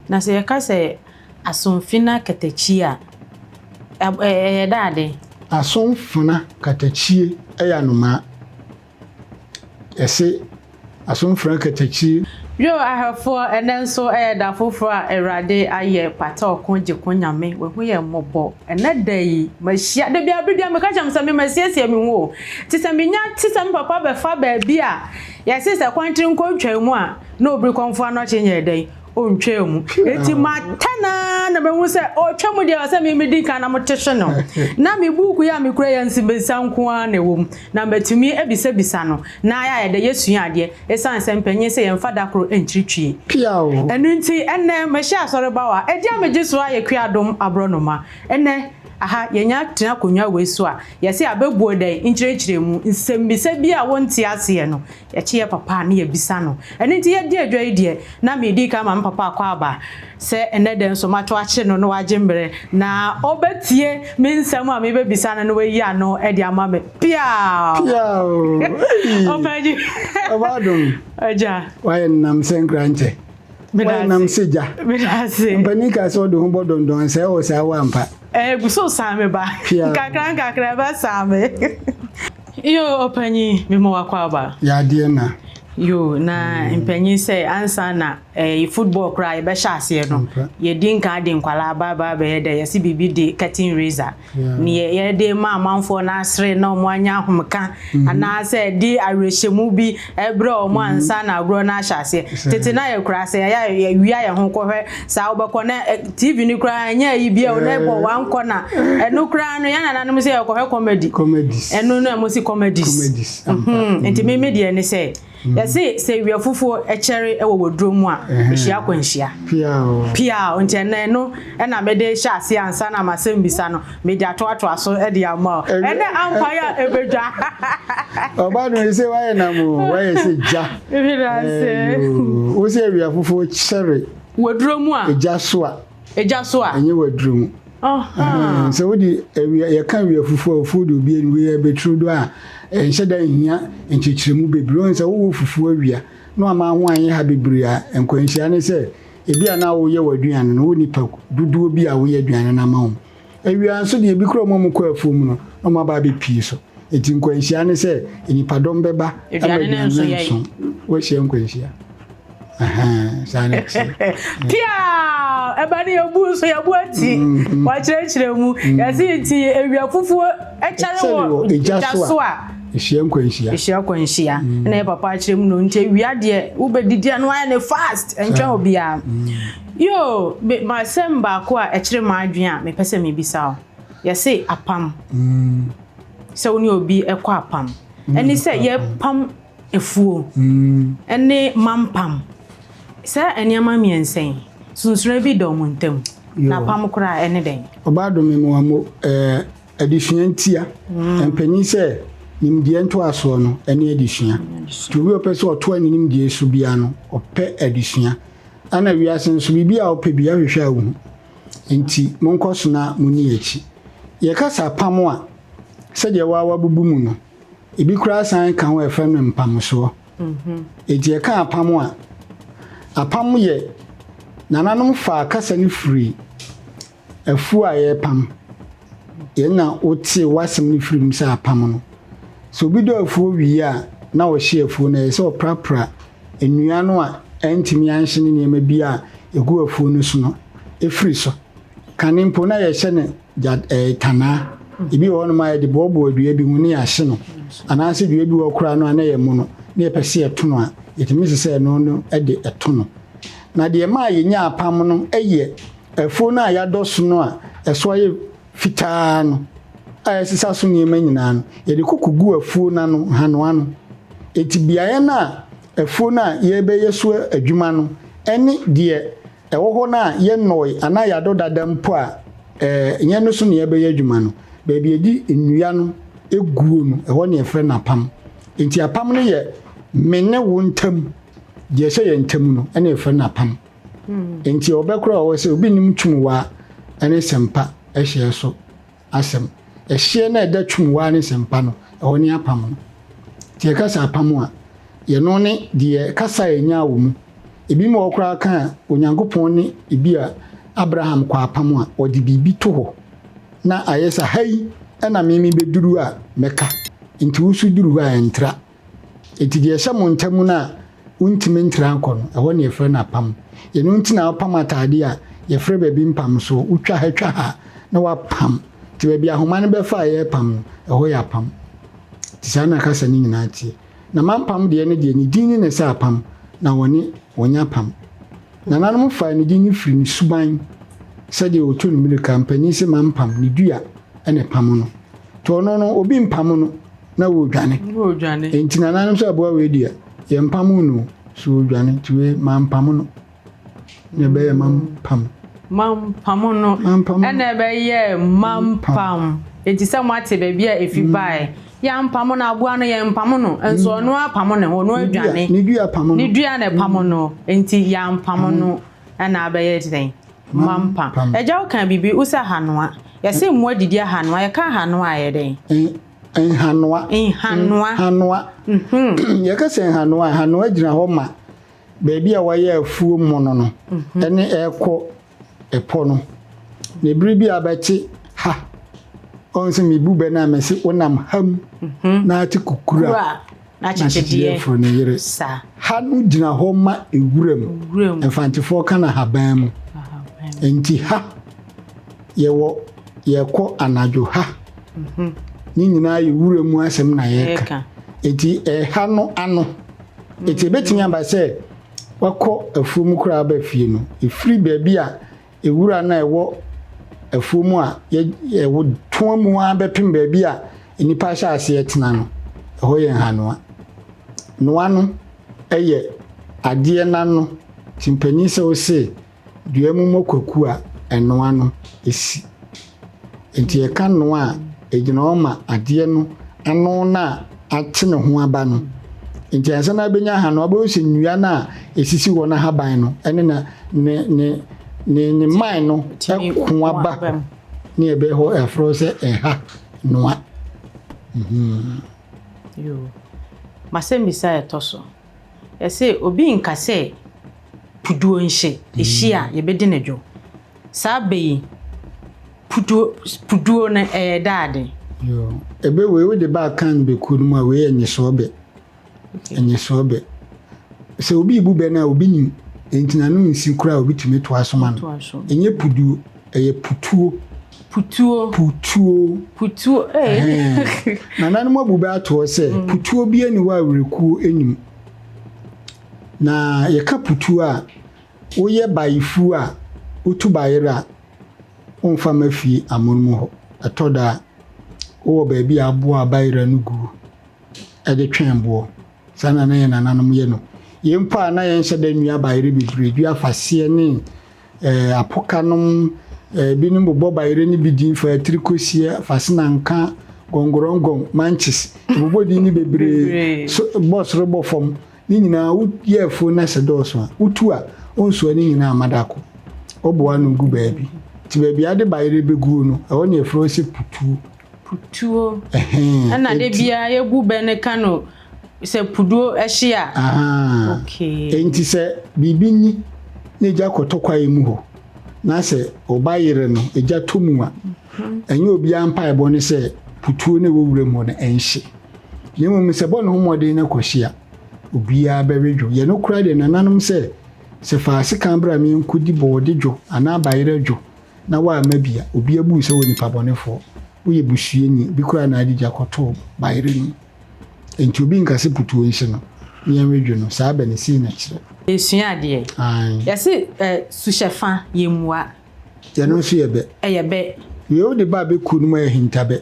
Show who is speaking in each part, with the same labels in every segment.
Speaker 1: Na sɛ yɛka sɛ asomfena katakyie a, ɛyɛ dɛ ade?
Speaker 2: Asomfena katakyie yɛ anomaa. Yɛse asomfena katakyie.
Speaker 1: Yo ahwɛfoɔ, ɛnɛ nso ɛyɛ da foforɔ a Awurade ayɛ pata ɔko gye ko Nyame, wahu yɛn mmɔbɔ. Ɛnɛ da yi, mahyia, da biara, bere biara meka kyerɛ mo sɛ me masiesie me ho o. Nti sɛ menya te sɛ me papa bɛfa baabi a yɛse sɛ kwantere nkɔ ntwaa mu a, na obiri kɔmfoɔ anɔkye nyɛɛ dɛn? Ɔntwaa mu. Enti mata no ara na mahu sɛ ɔretwa mu deɛ ɛwɔ sɛ me medi kan na mote hwe no. Na me buuku yi a mekura yi a nsɛmmisa nko ara na ɛwɔ mu. Na matumi abisabisa no na ayɛ dɛ yɛasua adeɛ ɛsiane sɛ mpanyin sɛ yɛmfa da koro nkyiri twie. Ɛno nti ɛnnɛ mehyɛ asɔre bawa. Ɛdeɛ a megye so ara yɛ Kuadom aborɔnoma. Ɛnnɛ aha yɛnya tena akonnwa wei so a yɛse abɛbuo dɛn nkyerɛkyerɛmu, nsɛmmisa bi a wonte aseɛ no Yɛkye yɛ papa a ne yɛbisa no. Ɛno nti yɛdi adwa yi deɛ, na medi kan ma me papa akɔ aba sɛ ɛnnɛ da nso mato akye no na wagye mmerɛ na ɔbɛtie me nsɛm a mebɛbisa no na wayi ano de ama me. Piaw!
Speaker 2: Piaw! Ei!
Speaker 1: Ɔpanyin!
Speaker 2: Ɔbaadom!
Speaker 1: Agya!
Speaker 2: Wayɛ nnam sɛ nkrankyɛ. Wayɛ nnam sɛ gya.
Speaker 1: Meda ase.
Speaker 2: Mpanin kaa sɛ wode ho bɔ dɔndɔn sɛ ɛwɔ saa wo ampa.
Speaker 1: Ɛgu so san me ba.
Speaker 2: Piaw!
Speaker 1: Nkakra nkakra ɛbɛsan me. Yoo ɔpanyin me ma wakɔ aba.
Speaker 2: Yɛ adeɛ na.
Speaker 1: Yoo na mpanyin sɛ ansa na ɛɛ football koraa yɛbɛhyɛ aseɛ no yɛdi nkan de nkwadaa aba aba abɛyɛ dɛ yɛsi biribi de curtain raiser neɛ yɛde ma amanfoɔ no asere na wɔn anya ahomeka anaasɛ de awerɛhyɛmu bi ɛbrɛ wɔn ansa na agorɔ no ahyɛ aseɛ tete na yɛ koraa sɛ yɛyɛ yɛwia yɛn ho kɔhwɛ Saa wobɛkɔ na TV no koraa ɛnyɛ ayi bi a na ɛbɔ one corner. Ɛno koraa no yɛn nananom sɛ yɛkɔhwɛ comedy.
Speaker 2: Comedies.
Speaker 1: Ɛno no ɛmo si comedies.
Speaker 2: Comedies.
Speaker 1: Mhm. Nti me me deɛ ne sɛ yɛse sɛ wia fufuo ɛkyɛre ɛwɔ waduro mu a ɛhyia akwanhyia.
Speaker 2: Pia o.
Speaker 1: Pia o. Nti ɛnɛ ɛno ɛna mede hyɛ aseɛ ansa na masɛm bisa no mede atoatoa so ɛde ama o. Ɛnɛ ampa yɛ a ɛbɛdwa.
Speaker 2: Ɔba no sɛ wayɛ nam o wayɛ sɛ gya. Wo sɛ awia fufuo kyɛre.
Speaker 1: Waduro mu a.
Speaker 2: Egya so a.
Speaker 1: Egya so a.
Speaker 2: Ɛnyɛ waduro mu. Sɛ wode awia yɛka awia fufuo a fufuo de obi ani wei ɛbɛturu do a ɛnhyɛ da nhia nkyerɛkyerɛmu bebree. Wohu sɛ wowɔ fufuo awia na wama ho anyɛ ha bebree a nkwanhyia ne sɛ ebi a na woyɛ w'aduane no wo nipa dodoɔ bi a woyɛ aduane no ama wɔn. Awia nso deɛ ebi koraa wɔn a wɔkɔ afuom no na wɔn aba abɛpie so. Eti nkwanhyia ne sɛ nnipadɔm bɛba ama
Speaker 1: Aduane no
Speaker 2: aduane
Speaker 1: nso
Speaker 2: no
Speaker 1: yɛ.
Speaker 2: nso. Woahyia nkwanhyia. Ɛhɛn, saa na ɛteɛ.
Speaker 1: Pia! Ɛba ne yɛbu nso yɛbu ati. Wakyerɛkyerɛ mu. Yɛse nti awia fufuo ɛkyɛre
Speaker 2: Ɛkyɛre
Speaker 1: wɔ
Speaker 2: wɔ egya
Speaker 1: gya
Speaker 2: so
Speaker 1: so
Speaker 2: a,
Speaker 1: a.
Speaker 2: ɛhyia nkwanhyia.
Speaker 1: Ɛhyia kwanhyia. Ɛna yɛ papa akyerɛ mu no nti awia deɛ wobɛdidi a na wayɛ ne fast ɛntwɛn obiara. Yoo, me m'asɛm baako a ɛkyere m'adwene a mepɛ sɛ mebisa wo. Yɛse apam. Sɛ wo ne obi kɔ apam. Ɛne sɛ yɛpam afuo ne mampam. Saa nneɛma mmiɛnsa yi, sunsuna bi da wɔn ntam. Na apam koraa ɛne dɛn?
Speaker 2: Ɔbaa dome mu amo ɛɛ adesua ntia. Mpanyin sɛ nimdeɛ ntoasoɔ no ɛne adesua. Nti obi a ɔpɛ sɛ ɔtoa ne nimdeɛ so biara no, ɔpɛ adesua. Ɛna wiase nso biribi a wopɛ biara hwehwɛ a wohu. Enti monkɔ so na monni akyi. Yɛka sɛ apam a, sɛdeɛ wo ara woabubu mu no, ebi koraa san ka ho a yɛfrɛ no mpamsoɔ. Enti yɛka apam a, apam yɛ nananom faa kasa no firii afuo a yɛrepam. Yɛn na wotee w'asɛm no firi mu sɛ apam no. Sɛ obi dɔ afuo wie a, na ɔhye afuo no, ɛyɛ sɛ ɔprapra nnua no a ɛntumi anhye ne nneɛma bi a ɛgu afuo no so no firi so. Kane mpo na yɛhyɛ no gya ɛɛ tanaa. Ebi wɔ hɔnom a yɛde boaboa dua bi ho ne yɛahye no. Anaasɛ dua bi wɔ koraa no a na ɛyɛ mono na yɛpɛ sɛ yɛto no a, yɛtumi sesɛ ɛno no de to no. Na deɛ ɛmaa yɛnyaa apam no yɛ afuo no a yɛadɔ so no a ɛso ayɛ fitaa no a yɛsesa so nneɛma nyinaa no, yɛde kɔ kɔgu afuo no ano, hanoa no. Enti beaeɛ no a afuo no a yɛrebɛyɛ so adwuma no ne deɛ ɛwɔ hɔ no a yɛnnɔe anaa yɛadɔ dada mpo a, ɛnyɛ ɛno so na yɛrebɛyɛ adwuma no. Baabi a yɛde nnua no guo no, ɛhɔ na yɛfrɛ no apam. Enti apam no yɛ me ne wo ntam, deɛ ɛhyɛ yɛn ntam no na yɛfrɛ no apam. Enti ɔbɛkora ɔwɔ sɛ obi nim twumwa ne sɛmpa hyeɛ so asɛm. Ɛhyeɛ no a ɛda twumwa ne sɛmpa no, ɛhɔ ne apam no. Nti yɛka sɛ apam a, yɛno ne deɛ kasa a yɛnyaa wɔ mu. Ebinom wɔ hɔ koraa ka a, Onyankopɔn ne ebi a Abraham kɔ apam a, ɔde biribi to hɔ na ayɛ sɛ ha yi na me mebɛduru a mɛka, nti wo nso duru hɔ a ɛntra. Enti deɛ ɛhyɛ mo ntam no a wontumi ntra nkɔ no, ɛhɔ na yɛfrɛ no apam. Ɛno nti na wopam ataadeɛ a, yɛfrɛ baabi mpamsoɔ. Wotwa ha twa ha na woapam. Nti baabi ahoma no bɛfa a yɛrepam no, ɛhɔ yɛ apam. Nti saa na kasa no nyinaa teɛ. Na mampam deɛ no deɛ, ne din ne ne sɛ apam, na wɔne wɔnyɛ apam. Nananom faa ne din no firi ne suban sɛdeɛ ɔtu no mmirika, mpanin se mampam, ne dua na ɛpam no. Nti ɔno no, obi mpam no na ɔredwane. Nti nananom sɛ aboa wei deɛ, yɛmpam no o, so ɔredwane, nti wei mampam no. Na ɛbɛyɛ mampam.
Speaker 1: Mampam no. Ɛna ɛbɛyɛ mampam. Enti sɛ moate baabi a efi mm. bae. Yɛampam no aboa no yɛmpam no. Nso mm. ɔno apam ne ho, ɔno adwane.
Speaker 2: Ne dua pam no.
Speaker 1: Ne dua na ɛpam mm. no. Enti yɛampam no ɛna abɛyɛ dɛn? Mampam. Agya wo kan biribi, wo sɛ ahanoa. Yɛse mmoa didi ahanoa. Yɛka ahanoa a ɛyɛ dɛn?
Speaker 2: Nhanoa.
Speaker 1: Nhanoa.
Speaker 2: Nhanoa. Mhm. Yɛka sɛ nhanoa, nhanoa gyina hɔ ma Baabi a wɔayɛ afuo mono no ne ɛrekɔ ɛpɔ no. Na ebere bi a bɛte ha, ɔn sɛ mebu bɛ no a mɛse wonam ha mu mhm. na ate kukura
Speaker 1: na akyekyedeɛ
Speaker 2: foro ne yere. Ha no gyina hɔ ma ewura mu. Mfantefoɔ ka no ahaban mu. Nti ha yɛwɔ yɛkɔ anadwo ha. Mhm. Ne nyinaa yɛ wura mu asɛm na yɛka. Nti ɛha no ano. Enti ebetumi aba sɛ wakɔ afuom koraa aba fie no, efiri baabi a ewura no a ɛwɔ afuom a yɛwɔ toa mu ara bɛpem baabi a nnipa ahyɛ aseɛ tena no, ɛhɔ yɛ nhanoa. Noa no yɛ adeɛ no ano, nti mpanin sɛ wose Dua mu mmɔ kwaku a, ɛnoa no si. Enti yɛka noa a, ɛgyina hɔ ma adeɛ no ano no a ate ne ho aba no. Enti ansa na abɛnya ha no, wobɛhu sɛ nnua no a ɛsisi hɔ no ahaban no ne na ne ne ne ne mman no ko aba hɔ ne ɛbɛyɛ hɔ ɛfrɛ sɛ ɛha noa. Mhm.
Speaker 1: Yoo. Masɛmmisa a ɛtɔ so. Yɛse obi nka sɛ puduo nhye, ehye a yɛbɛdi no dwo. Saa bɛ yi, puduo, puduo no ɛyɛ dɛ ade?
Speaker 2: Yoo, ɛbɛ wei wode ba Akan bɛkuo no mu a, wei yɛ nyesoɔ bɛ. Nyesoɔ bɛ. Sɛ obi rebu bɛ no a, obi nim. Enti n'ano nsi koraa a, obi tumi toa so ma no. Ɛnyɛ puduo, ɛyɛ putuo.
Speaker 1: Putuo.
Speaker 2: Putuo.
Speaker 1: Putuo.
Speaker 2: Ee. Nananom abu bɛ atoɔ sɛ, mm. putuo bi ani hɔ a werɛkuo anim. Na yɛka putuo a, woyɛ bayefuo a, wotu bayerɛ a, womfa ma fie amono mu hɔ. Ɛtɔ da a, wowɔ baabi a aboa bayerɛ no guo de twɛn boɔ. Saa na na yɛn nananom yɛ no. Yɛn mpo a na yɛnhyɛ da nnua bayerɛ bebree, dua faseɛ ne eh, apoka nom, eh, binom bobɔ bayerɛ no bi din, fa atiri kɔsiɛ, fasenanka, gɔngorɔngɔn, manches, bobɔ din no bebree, so, bɔ soro bɔ fam. Ne nyinaa woyɛ afuo na sɛ dɔɔso a, wotu a, wonsoa ne nyinaa mma da ko. Woboa ano gu baabi. Nti baabi a wode bayerɛ bɛguo no, ɛhɔ na yɛfrɛ hɔ sɛ putuo.
Speaker 1: Putuo. Ɛna da biara yɛbu bɛ no ka no sɛ puduo hye a.
Speaker 2: Okay. Enti sɛ biribi nyi na egya kɔtɔ kwaeɛ mu hɔ na sɛ ɔba yere no egya tɔ mu a, mhm. ɛnyɛ obiara mpaebɔ ne sɛ putuo no ɛwɔ wuram hɔ no ɛnhye. Na mmom sɛ bɔ ne ho mmɔden na kɔhye a, obiara bɛwe dwo. Yɛn no koraa deɛ nananom sɛ sɛ fa asekan bra me nkɔdi bɔɔde dwo anaa bayerɛ dwo na woamma bi a, obi abu wo sɛ wo nipa bɔnefoɔ, woyɛ busuani, bi koraa na ade gya kɔtoo bayerɛ no mu. Enti obi nka sɛ putuo nhye no, na yɛnwedwe no, saa bɛ no sei na ɛkyerɛ.
Speaker 1: Yɛsua adeɛ.
Speaker 2: Ae.
Speaker 1: Yɛse eh, suhyɛfa, yɛmmua.
Speaker 2: Ɛno nso yɛ bɛ.
Speaker 1: Ɛyɛ bɛ.
Speaker 2: Wei wode ba bɛkuo no mu a ɛyɛ hintabɛ.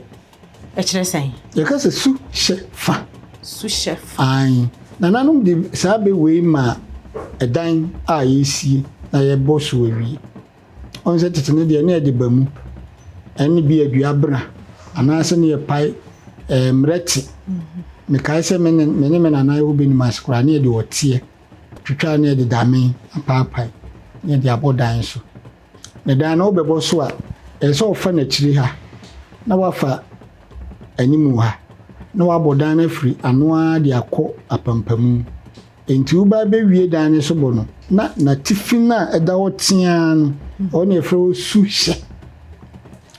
Speaker 1: Ɛkyerɛ sɛn?
Speaker 2: Yɛka sɛ su hyɛ fa.
Speaker 1: Su hyɛ fa.
Speaker 2: Ae. Nananom de saa bɛ wei maa ɛdan a yɛresie na yɛbɔ so awie. Ɔn sɛ tete no deɛ na yɛde ba mu ɛne bi a dua bena anaasɛ ne yɛpae ɛɛ mmerɛte. Mekae sɛ me ne me ne me nana ɛwɔ Benum ase koraa ne yɛde ɔteɛ twitwa ne yɛde dame apaapae ne yɛde abɔ dan so. Na dan no wobɛbɔ so a ɛsɛ sɛ ɔfa n'akyiri ha na wafa animu ha na wabɔ dan no afiri ano ara de akɔ apampamu. Enti woba bɛwie dan no so bɔ no, na n'atifi no a ɛda hɔ teaa no, ɛhɔ na yɛfrɛ hɔ suhyɛ.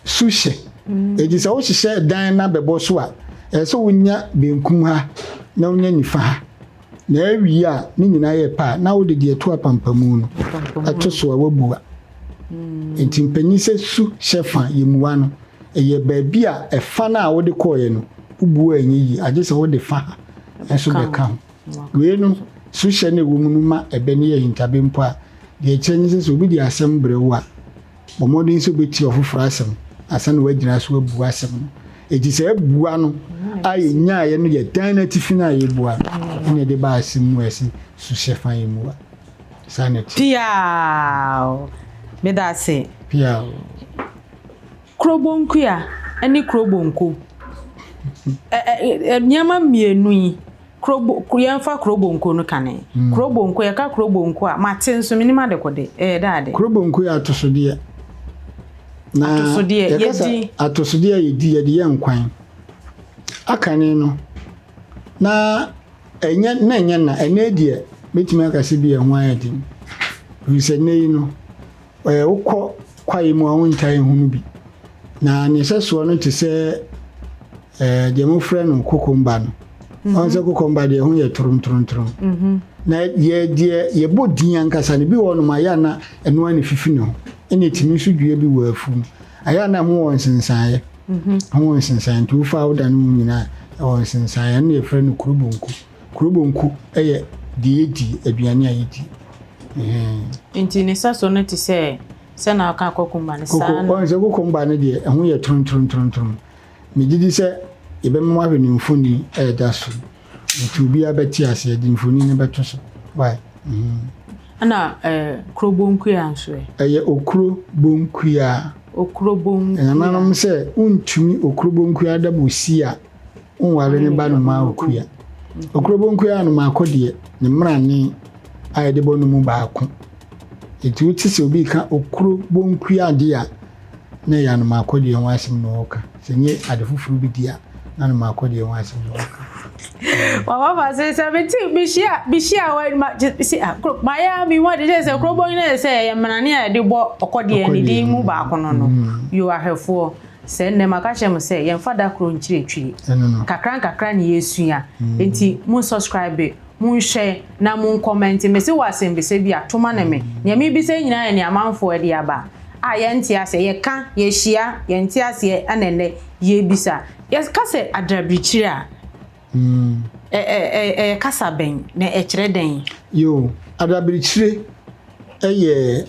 Speaker 2: Suhyɛ. Enti sɛ wohyehyɛ dan no abɛbɔ so a, ɛsɛ sɛ wonya benkum ha na wonya nifa ha. Na awie a, ne nyinaa yɛ pɛ a, na wode deɛ ɛto apampamu no ɛto so a woabua. Enti mpanyin sɛ su hyɛ fa yɛmmua no, ɛyɛ baabi a ɛfa no a wode kɔeɛ no, wobua a ɛnyɛ yie, agye sɛ wode fa ha nso bɛka ho. Wei no, suhyɛ no a ɛwɔ mu no ma ɛbɛ no yɛ ahintabe mpo a, deɛ ɛkyerɛ ne sɛ sɛ obi de asɛm brɛ wo a, Bɔ mmɔden sɛ wobɛtie ɔfoforɔ asɛm ansa na woagyina so abu asɛm no. Enti saa bua no a yɛnyaeɛ no yɛ dan no atifi no a yɛbua no ɛna ɛde ba asɛm mu a ɛse suhyɛ fa yɛ mua. Saa na ɛteɛ.
Speaker 1: Piaaww! Meda ase.
Speaker 2: Piaaww!
Speaker 1: Kuro bonkua ne kuro bonko. Ɛ ɛ nneɛma mmienu yi, Kuro bo yɛmfa kuro bonko no kane. Mm. Kuro bonko yɛka kuro bonko a mate nso menim adekode ɛyɛ dɛ ade.
Speaker 2: Kuro bonko yɛ atosodeɛ.
Speaker 1: Na atosodeɛ yɛdi.
Speaker 2: Atosodeɛ a yɛdi yɛde yɛ nkwan. Akane no na ɛnyɛ na ɛnyɛ na ɛnɛ deɛ mɛtumi aka sɛ bi ɛho ayɛ den. Ɛfiri sɛ nnɛ yi no Ɛɛ, wokɔ kwaeɛ mu a wontaa nhunu bi. Na ne sɛsoɔ no te sɛ ɛɛ deɛ mofrɛ no kokomba no. Mhm. Ɔn sɛ kokomba deɛ ɛho yɛ toromtoromtorom. Mhm. Na yɛ deɛ yɛbɔ din ankasa no bi wɔ nom ayɛ na ɛno ara na efifi ne ho. Ɛna ɛtumi nso dua bi wɔ afuo mu. Ayɛ na ɛho wɔ nsensaeɛ. Mhm. Ɛho wɔ nsensaeɛ nti wofa woda no mu nyinaa ɛwɔ nsensaeɛ. Ɛno na yɛfrɛ no kurobonku. Kurobonku yɛ deɛ yɛdi, aduane a yɛdi.
Speaker 1: Nti ne sɛso no te sɛ sɛ na ɔka kokumba no saa
Speaker 2: no. Ɔn sɛ kokumba no deɛ ɛho yɛ trontrontrontom. Megye di sɛ yɛbɛma moahwɛ ne mfoni a ɛda so yi. Nti obiara bɛte aseɛ, yɛde mfoni no bɛto so. Wai?
Speaker 1: Ɛna eh, kuro bonkua nso ɛ?
Speaker 2: Ɛyɛ okuro bonkua.
Speaker 1: Okuro bonkua.
Speaker 2: Nananom sɛ wontumi okuro bonkua da bosi a, wonware ne ba nomaa okua. Okuro bonkua anomaa kɔdeɛ, ne mmrane a yɛde bɔ no mu baako. Enti wote sɛ obi reka okuro bonkua adeɛ a, na ɛyɛ anomaa kɔdeɛ ho asɛm na ɔreka. Sɛ ɛnyɛ ade foforɔ bi deɛ a, na anomaa kɔdeɛ ho asɛm na ɔreka.
Speaker 1: Mama fa se sɛ mete mehyia mehyia hɔ ma se ah kuro mayɛ a mehu ade kyerɛ sɛ kuro bɔ nyina sɛ ɛyɛ mmarane a yɛde bɔ ɔkɔdeɛ ne din mu baako no no. Yo ahwɛfoɔ. Sɛ nnɛ maka kyerɛ mo sɛ yɛmfa da koro nkyerɛ twi. Nkakra nkakra na yɛresua. Enti mo subscribe, monhwɛ na mon comment. Mese wɔ asɛmbisa bi a, to ma no me. Nea mebisa yi nyinaa yɛ nea amanfoɔ de aba a yɛnte aseɛ. Yɛka, yɛhyia, yɛnte aseɛ ɛna nnɛ yɛrebisa. Yɛka sɛ adrabirikyiri a, ɛyɛ kasa bɛn na ɛkyerɛ dɛn?
Speaker 2: Yoo, adaberekyire yɛ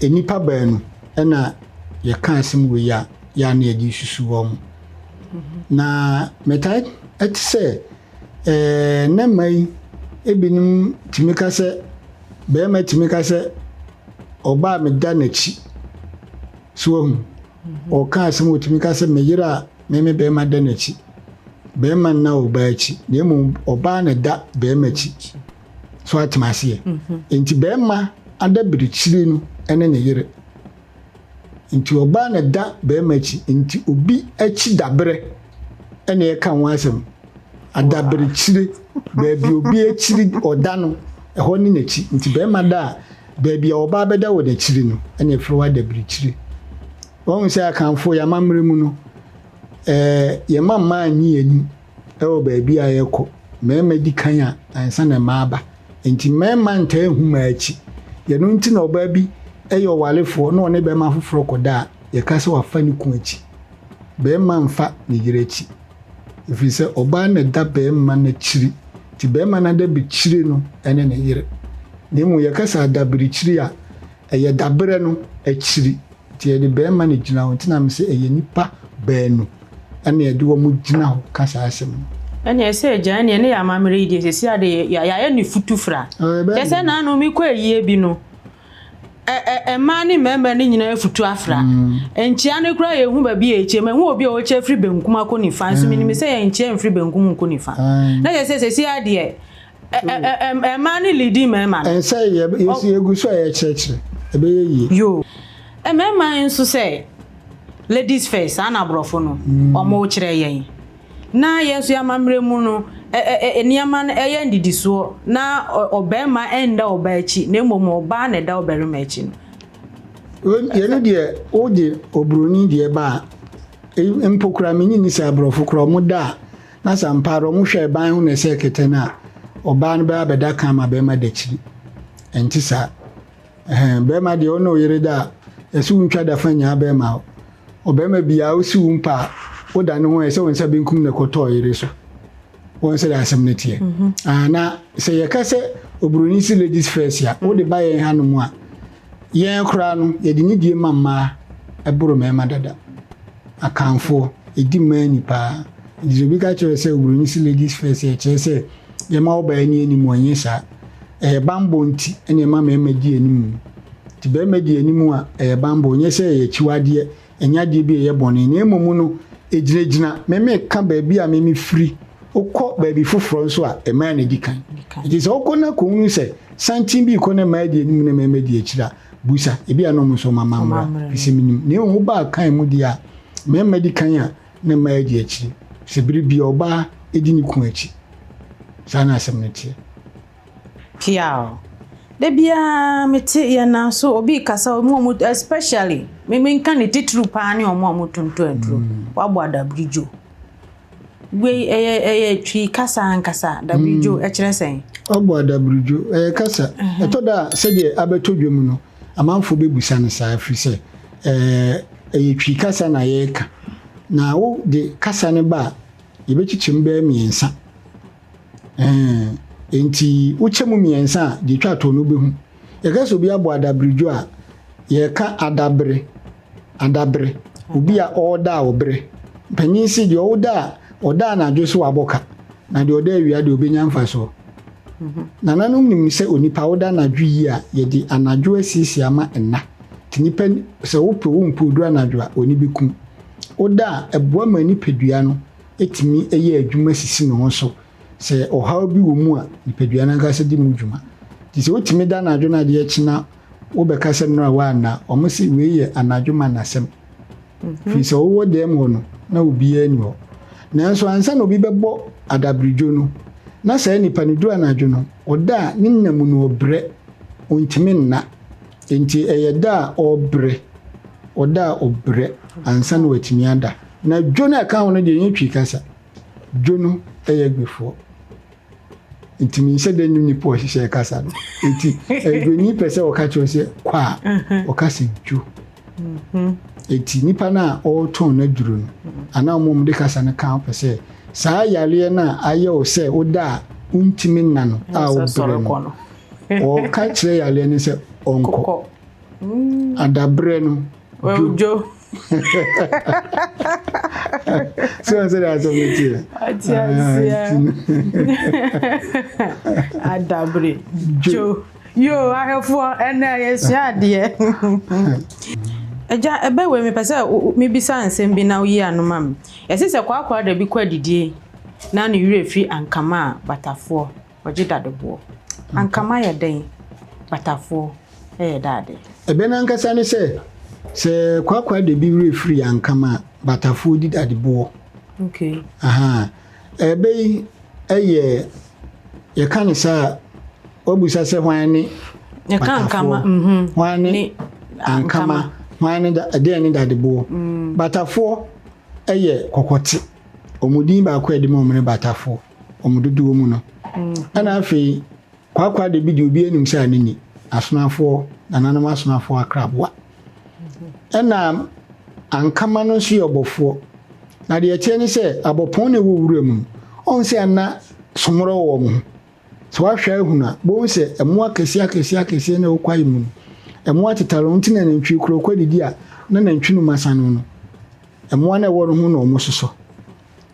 Speaker 2: nnipa baanu na yɛka asɛm wei a, yɛ a na yɛde susu wɔn. Na metaa te sɛ ɛɛ nnɛ mma yi ebinom tumi ka sɛ barima tumi ka sɛ ɔbaa meda n'akyi. So wahu? Ɔka asɛm ɔtumi ka sɛ me yere a me me barima da n'akyi. Barima nna ɔbaa akyi, na mmom ɔbaa na ɛda barima akyi. So atem aseɛ? Mhm. Nti barima adabirikyiri no ne ne yere. Nti ɔbaa na ɛda barima akyi. Nti obi akyi daberɛ ɛna ɛka ho asɛm. Adabirikyire, baabi obi akyiri ɔda no, ɛhɔ ne n'akyi. Nti barima da a, baabi a ɔbaa bɛda wɔ n'akyiri no, ɛna ɛfrɛ hɔ adabirikyire. Wahu sɛ Akanfoɔ yɛn amammerɛ mu no, ɛɛ yɛma mmaa nyi yɛn ani wɔ baabi a yɛkɔ. Mmarima di kan a ansa na mmaa aba. Nti mmarima ntaa nhu mmaa akyi. Yɛno nti na ɔbaa bi yɛ ɔwarefoɔ na ɔne barima foforɔ kɔda a, yɛka sɛ wafa ne kunu akyi. Barima mfa ne yere akyi. Ɛfiri sɛ ɔbaa na ɛda barima no akyiri. Nti barima no adabikyire no ne ne yere. Na mmom yɛka sɛ adabirikyiri a, ɛyɛ daberɛ no akyiri. Nti yɛde barima na egyina hɔ nti na mese ɛyɛ nnipa baanu na yɛde wɔn gyina hɔ ka saa asɛm no.
Speaker 1: Ɛneɛ sɛ agya ɛneɛ ne yɛ amammerɛ yi deɛ sɛsi ade yɛayɛ ne futufra. Kyɛ sɛ naano mekɔ ayie bi no mmaa ne mmarima no nyinaa futu afra. Nkyia no koraa yɛhu baabi a ɛkyia. Mahu obi a ɔkyia firi benkum akɔ nifa nso menim sɛ yɛnkyia mfiri benkum nkɔ nifa. Na kyɛ sɛ sɛsi adeɛ Mmaa no leadi mmarima
Speaker 2: no. Ɛnsɛ yɛ yɛgu so a yɛkyerɛkyerɛ ɛbɛyɛ yie.
Speaker 1: Yoo. Mmarima nso sɛ ladies first saa na aborɔfo no wɔn kyerɛ yɛn. Na yɛn nso yɛn amammerɛ mu no Nneɛma no yɛ nnidisoɔ na ɔbarima nda ɔbaa akyi na mmom ɔbaa na ɛda ɔbarima akyi no.
Speaker 2: Yɛno deɛ wode oburoni deɛ ba a, mpo koraa menye nni sɛ aborɔfo koraa ɔmo da a na sɛ ampa ara ɔmo hwɛ ban ho na ɛsɛ kɛtɛ no a ɔbaa no bɛba bɛda kan ma bɛrima da akyiri. Ɛnte saa. Ɛhɛn, bɛrima deɛ ɔne ɔyere da a, ɛsɛ wontwa da fa nyaa bɛrima hɔ. Ɔbarima biara wosi wo mpa a, woda ne ho a ɛsɛ wo nsa benkum na ɛkɔtɔ ɔyere so. Wɔn sɛ asɛm no teɛ. Ah, na sɛ yɛka sɛ oburoni si ladies first a, wode ba yɛn hanom a, yɛn koraa no, yɛde nidie ma mmaa ɛboro mmarima dada. Akanfoɔ, ɛdi mmaa ni paa. Nti sɛ obi ka kyerɛ sɛ oburoni si ladies first a, ɛkyerɛ sɛ yɛma ɔbaa ani anim, ɛnyɛ saa. Ɛyɛ bammɔ nti ɛna ɛma mmarima di anim. Nti barima di anim a, ɛyɛ bammɔ. Ɛnyɛ sɛ ɛyɛ akyiwadeɛ, ɛnyɛ adeɛ bi a ɛyɛ bɔne. Na mmom no, ɛgyinagyina. Me meka baabi a me mefiri. Wokɔ baabi foforɔ nso a, mmaa na ɛdi kan. Nti sɛ wokɔ na kɔhunu sɛ santen bi rekɔ na mmaa di anim na mmarima di akyiri a, busa. Ebi a na wɔn nso wɔn amammerɛ. Ɛfiri sɛ menim. Na mmom wobaa kan mu deɛ a, mmarima di kan a, na mmaa di akyiri. Sɛ bere bi ɔbaa di ne kun akyi. Saa na asɛm no teɛ.
Speaker 1: Piaw. Da biara mete yɛn nan so obi kasa ɔmo a ɔmo especially me menka ne titiriw paa ne ɔmo a ɔmo tontɔn aduro. Wabɔ adabridwo. Wei ɛyɛ ɛyɛ Twi kasa ankasa. Dabridwo ɛkyerɛ sɛn?
Speaker 2: Wabɔ adabridwo ɛyɛ kasa. Ɛtɔ da a sɛdeɛ abɛtɔ dwam no amanfoɔ bɛbusa no saa ɛfiri sɛ ɛɛ ɛyɛ Twi kasa na yɛreka. Na wo de kasa no ba a yɛbɛkyekyɛ mu bɛyɛ mmiɛnsa. Ɛɛ, enti wokyɛ mu mmiɛnsa a, deɛ etwa toɔ no wobɛhu. Yɛka sɛ obi abɔ adaberedwo a, yɛreka adabere, adabere. Obi a ɔreda a ɔbrɛ. Mpanyin se deɛ ɔda a, ɔda anadwo so wabɔ ka, na deɛ ɔda awia deɛ ɔbɛnya mfasoɔ. Nananom nim sɛ onipa woda anadwo yie a, yɛde anadwo asiesie ama nna. Nti nipa sɛ wopɛ wo mpo oduru anadwo a, w'ani bɛkum. Woda a, ɛboa ma nipadua no tumi yɛ adwuma sisi ne ho so. Sɛ ɔhaw bi wɔ mu a, nipadua no ankasa di mu dwuma. Nti sɛ wotumi da anadwo na adeɛ kye na wobɛka sɛ nnora woanna a, wɔn se wei yɛ anadwo ma nasɛm. Firi sɛ wowɔ dɛm hɔ no, na obiara nni hɔ. Nanso ansa na obi bɛbɔ adabiridwo no, na saa nipa no duru anadwo no, ɔda a ne nna mu no ɔbrɛ, ɔntumi nna. Enti ɛyɛ da a ɔrebrɛ, ɔda a ɔbrɛ ansa na watumi ada. Na dwo no a ɛka ho no deɛ ɛnyɛ Twi kasa. Dwo no yɛ Gbefoɔ. Nti menhyɛ da nnim nipa a ɔhyehyɛɛ kasa no. Nti Dwoni pɛ sɛ ɔka kyerɛ sɛ kɔ a, ɔka sɛ dwo. Nti nipa no a ɔretɔn n'aduro no, anaa wɔn a wɔde kasa no ka ho pɛ sɛ saa yareɛ no a ayɛ wo sɛ woda a wontumi nna no a wobrɛ no, ɔka kyerɛ yareɛ no sɛ ɔnkɔ. Adabrɛ no, dwo. So wɔn sɛ de asɛm no teɛ.
Speaker 1: Ɔte aseɛ. Adabrɛ, dwo. Yo, ahwɛfoɔ, ɛnɛ yɛsua adeɛ. Agya, ɛbɛ wei mepɛ sɛ mebisa nsɛm bi na woyi ano ma me. Yɛse sɛ kwaakwaada da bi kɔ adidie na ne werɛ firi ankama a, batafoɔ, ɔgye dadeboɔ. Ankama yɛ dɛn? Batafoɔ yɛ dɛ ade?
Speaker 2: Ɛbɛ no ankasa ne sɛ, sɛ kwaakwaada bi werɛ firi ankama a, batafoɔ di dadeboɔ.
Speaker 1: Okay.
Speaker 2: Aha. Ɛbɛ yi yɛ, yɛka no saa a, woabisa sɛ hwan ne batafoɔ, hwan ne ankama, hwan ne ɛdeɛn ne dadeboɔ. Batafoɔ yɛ kɔkɔte. Wɔn din baako a yɛde ma wɔn ne batafoɔ, wɔn dodoɔ mu no. Ɛna afei kwaakwa de bi deɛ obi anim sɛ ne ni, asonafoɔ, nananom asonafoɔ akraboa. Ɛna ankama no nso yɛ ɔbɔfoɔ. Na deɛ ɛteɛ ne sɛ abɔpɔn na ɛwɔ wura mu no, ɔn sɛ ana somorɔ wɔ wɔn ho. Sɛ woahwɛ ahunu a, bohu sɛ mmoa akɛseɛ akɛseɛ akɛseɛ na ɛwɔ kwaeɛ mu no, mmoa tetare wɔn nti na nantwie kura ɔkɔ adidi a na nantwi no ma sane no. Mmoa no a ɛwɔ no ho na wɔsosɔ.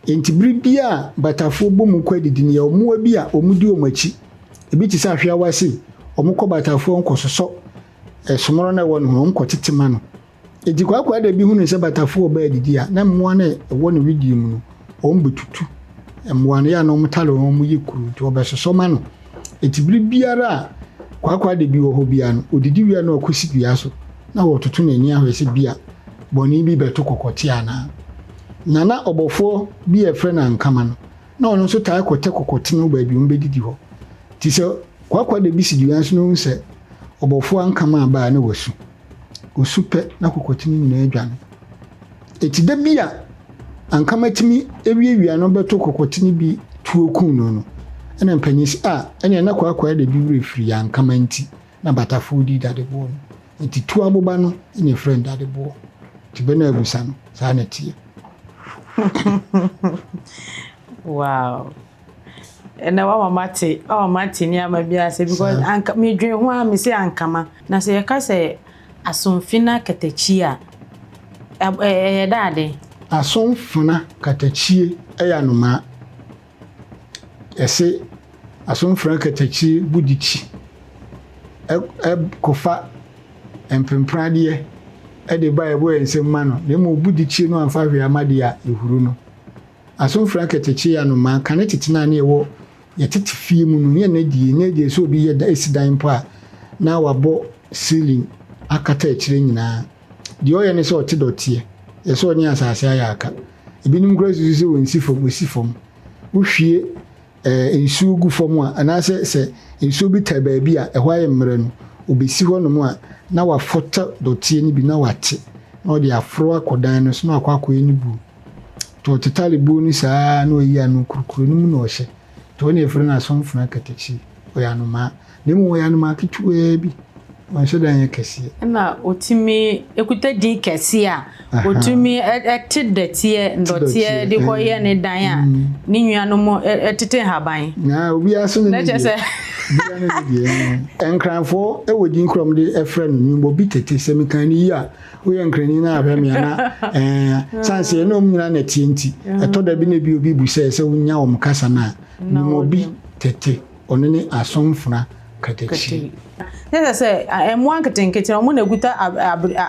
Speaker 2: Enti bere biara a batafoɔ bɔ mu kɔ adidi no, yɛwɔ mmoa bi a wɔdi wɔn akyi. Ebi te sɛ ahweawa sei, wɔkɔ batafoɔ ho kɔsosɔ ɛsomorɔ no a ɛwɔ ne ho no, wɔkɔtete ma no. Enti kwaakwaadabi hunuu sɛ batafoɔ reba adidi a, na mmoa no a ɛwɔ ne wedeɛ mu no, wɔbɛtutu mmoa no, yɛ a na wɔtare wɔn, wɔyɛ kuru, nti wɔbɛsosɔ ma no. Enti bere biara a kwaakwaadabi wɔ hɔ biara no, ɔdidi wie a na wakɔsi dua so, na wɔtoto n'ani ahwɛ sɛ bi a bɔne bi bɛto kɔkɔte anaa. Na na ɔbɔfoɔ bi a yɛfrɛ no Ankama no, Na ɔno nso taa kɔtɛ kɔkɔte no baabi wɔn bɛdidi hɔ. Nti sɛ kwaakwaadabi si dua so na ohu sɛ ɔbɔfoɔ ankama aba a na wasu. Osu pɛ na kɔkɔte no nyinaa adwane. Eti da bi a ankama tumi wiawia no bɛto kɔkɔte no bi tuo kum no no, ɛna mpanyin sɛ, ah, ɛnea na kwaakwaadabi werɛ firi yɛ ankama nti na batafoɔ di dadeboɔ no. Nti tuo aboba no na ɛfrɛ no dadeboɔ. Nti bɛ no abusa no, saa na ɛteɛ.
Speaker 1: Wow. Ɛnɛ wama mate, wama mate nneɛma bi ase because anka medwen ho a mese ankama. Na sɛ yɛka sɛ asomfena katakyi a, ɛyɛ daade?
Speaker 2: Asomfena katakyie yɛ anomaa. Yɛse asomfena katakyie bu di kyi kɔfa mpempradeɛ de ba a ɛbɔ yɛn nsam ma no, na mmom obu di kyie no amfa hwee ama deɛ a, ɛhuru no. Asomfena katakyie yɛ anomaa. Kane tete no a na yɛwɔ yɛ tete fie mu no, ne yɛn adie, ne adie sɛ obi yɛ da, si dan mpo a, na wabɔ ceiling akata akyire nyinaa. Deɛ ɔyɛ ne sɛ ɔte dɔteɛ, yɛ sɛ ɔne asase ayɛ aka. Ebinom koraa susu sɛ wɔnsi fam, wɔsi fam. Wohwie nsuo gu fam a, anaasɛ sɛ nsuo bi taa baabi a ɛhɔ ayɛ mmerɛ no, ɔbɛsi hɔnom a, na wafɔtɔ dɔteɛ no bi na wate, na ɔde aforo akɔ dan no so na wakɔ akɔyɛ ne buo. Nti ɔtetare buo no saa na ɔyi ano kurukuru no mu na ɔhyɛ. Nti ɔno na yɛfrɛ no asomfena katakyi. Ɔyɛ anomaa. Na mmom ɔyɛ anomaa ketewaa bi. Ɔnhyɛ da nyɛ kɛseɛ.
Speaker 1: Ɛna ɔtumi kuta din kɛseɛ a ɔtumi te dɛteɛ, ndɔteɛ de kɔyɛ ne dan a ne nuanom tete nhaban.
Speaker 2: Na obiara so ne ne deɛ. Obiara ne ne deɛ. Nkranfoɔ wɔ din korɔ wɔde frɛ no Nwumbɔ bi tete. Sɛ meka no yie a, woyɛ nkrani na ahwɛ me ana ɛɛ san sɛ ɛne wɔn nyinaa na ɛteɛ nti ɛtɔ da bi na bi obi bu sɛ sɛ wonya wɔn kasa no a Nwumbɔ bi tete ɔno ne asomfena katakyi.
Speaker 1: Ne sɛ sɛ mmoa nketenkete no wɔn na ɛkuta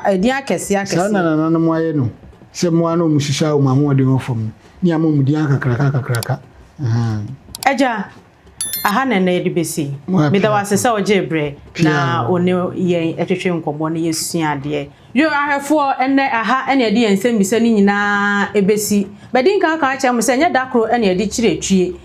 Speaker 1: ɛdin akɛseɛ akɛseɛ.
Speaker 2: Saa na nananom ayɛ no sɛ mmoa no wɔn susu a wɔn ahoɔden wɔ fam no ne ama wɔn din akakraka akakraka.
Speaker 1: Agya, aha na ɛnɛ yɛde bɛsi. Meda wo ase sɛ wogyee berɛ na wo ne yɛn twetwe nkɔmmɔ na yɛsua adeɛ. Yo, ahwɛfoɔ, ɛnnɛ aha na yɛde yɛn nsɛmmisa no nyinaa bɛsi. Madi nkan aka akyerɛ mo sɛ ɛnyɛ da koro na yɛde kyerɛ twie.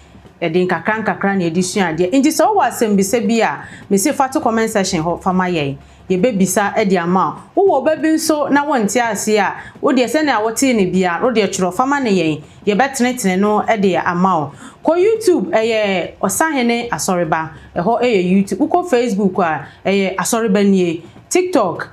Speaker 1: Yɛde nkakra nkakra na yɛde sua adeɛ. Nti sɛ wowɔ asɛmmisa bi a, mese fa to comment section hɔ fa ma yɛn. Yɛbɛbisa de ama wo. Wowɔ ɔba bi nso na wonte aseɛ a, wo deɛ sɛnea wotee no biara, wo deɛ twerɛ fa ma no yɛn. Yɛbɛtenetene no de ama wo. Kɔ YouTube, ɛyɛ Ɔsahene Asɔreba. Ɛhɔ yɛ YouTube. Wokɔ Facebook a, ɛyɛ Asɔreba nie. TikTok.